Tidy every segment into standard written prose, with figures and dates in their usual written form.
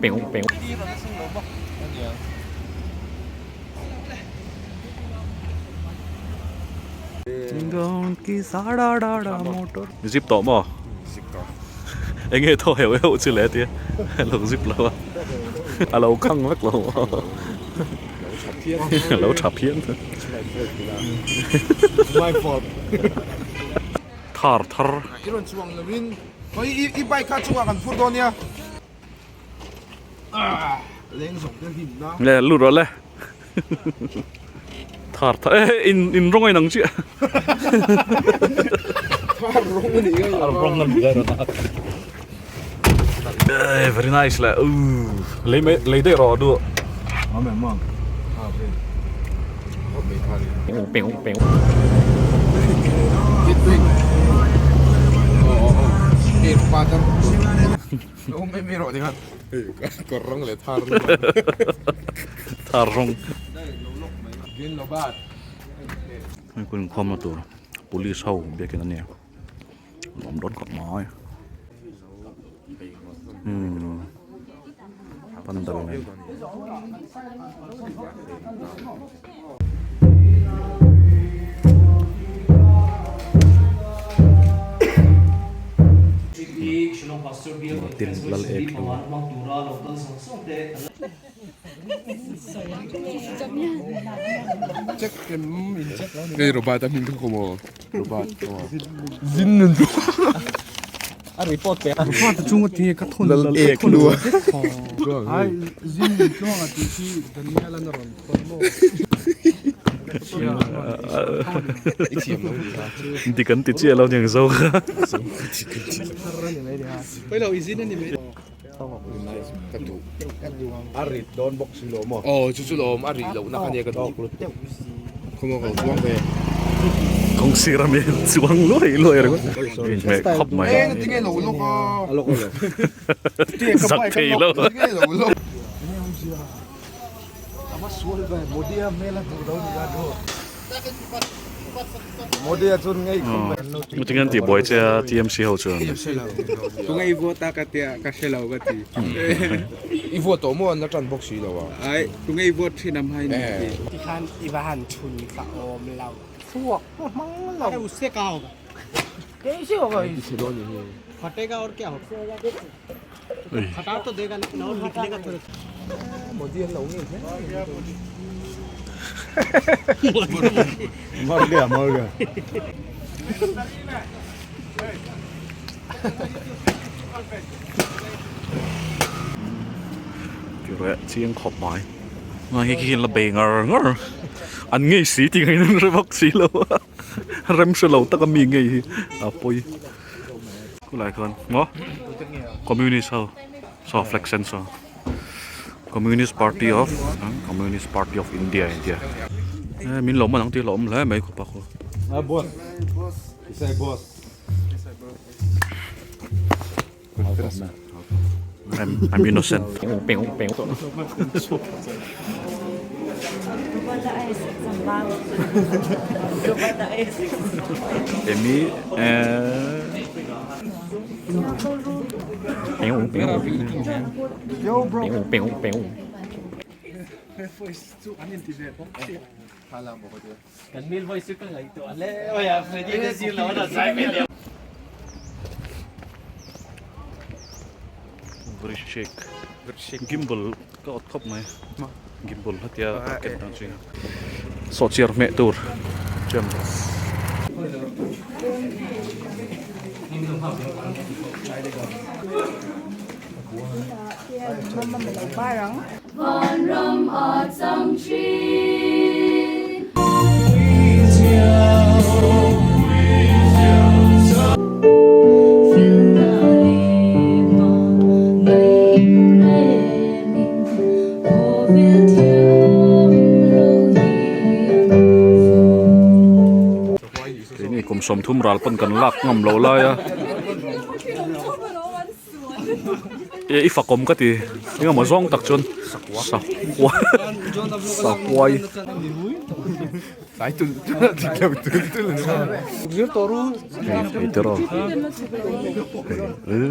Piu piu. Zip tawh maw? Enge thaw heuh heuh chu le tia lo zip lo a, a lo khang vek lo maw? Lo tha phian. Thar thar. I rawn chuang lovin i bike kha chungah kan phur dawn nia. Le lut rawh le thar thar e in in rawng a inang chiah thar rawng a ni ngei thar rawng a ni ngei e very nice le u lei mai lei daih rawh duh piu piu Thar rawng. Hei kun inkhawmna tur police ho biakin a nia an awm dawn khawp mai umm pandal nen. Tin lal ek lo. Dik an ti chiah lo niang zo kha. Kawng sir ami chuang luai luai ringawt inhmeh khawp mai. Zak thei lo. Chutin an tihbuai che a TMC ho chuan. Tunge i vote a ka tia ka hre lo ka ti. I vote tawh maw an la tan bawk si lo a. Ai tunge i vote thin am hai ni ka ti. Tikhan i va han chhun ka awm lo. Chhuak pawh hmang lo. Arey usse ka hoga. Kaise hoga. Phatega aur kya hoga. Phata to dega lekin aur niklega thoda. Modi an lo ngei hle. Mar gaya mar gaya. Tireh chiang khawp mai. Ngai hi khi la bei ngar ngar. An ngei si tih ngaiin an hre vak si lo a. Rem hre lo tak a mi ngei hi a pawi. Khulai khan maw communist ho saw flag sen saw communist party of communist party of India intia e min lo man ang tih a lo awm hle mai khawp a khaw. I'm innocent. Emi Brishek gimbal ka awt khawp mai gimbal hetia ka ken dan chu sawhchiar hmeh tur chuan Keini kum 30 ral pawn kan lak ngam lo lai a. E i fakawm ka ti eng emaw zawng tak chuan sakuai sakuai hei hei te rawh hei.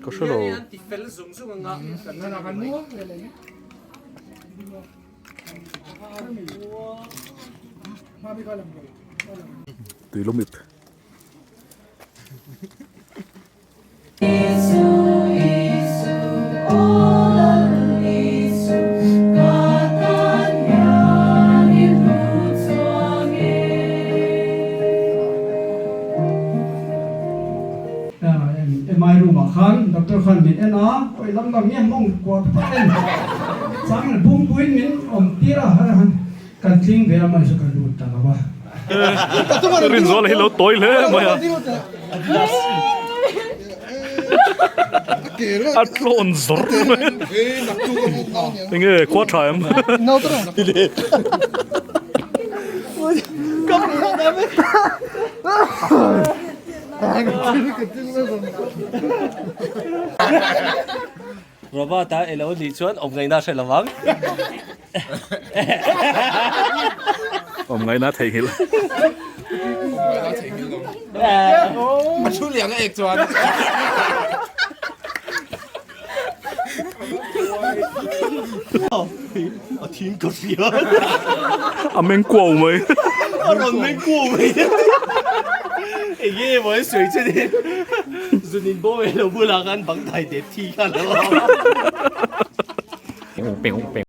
Ka hre lo. Tui lumip. MI room ah khan doctor khan min en a, awi lam lam nge mawng kuah te pawh en chang in bungbuin min awm tir a kan tling ve a mahse chu ka lut ta lo a. Rinzuala hi lo tawi hle mai a. A tlawn zawr mai. Enge khua tha em? Robert-a elo nih chuan awm ngaihna hre lo vang. Awm ngaihna theihnghilh. A thu liang a ek chuan. A thing ka hria. A meng kuau mai. A rawn meng kuau mai. Enge maw an sawi che ni. Zunin bawm elo bulah khan bang thai te thi kha lo.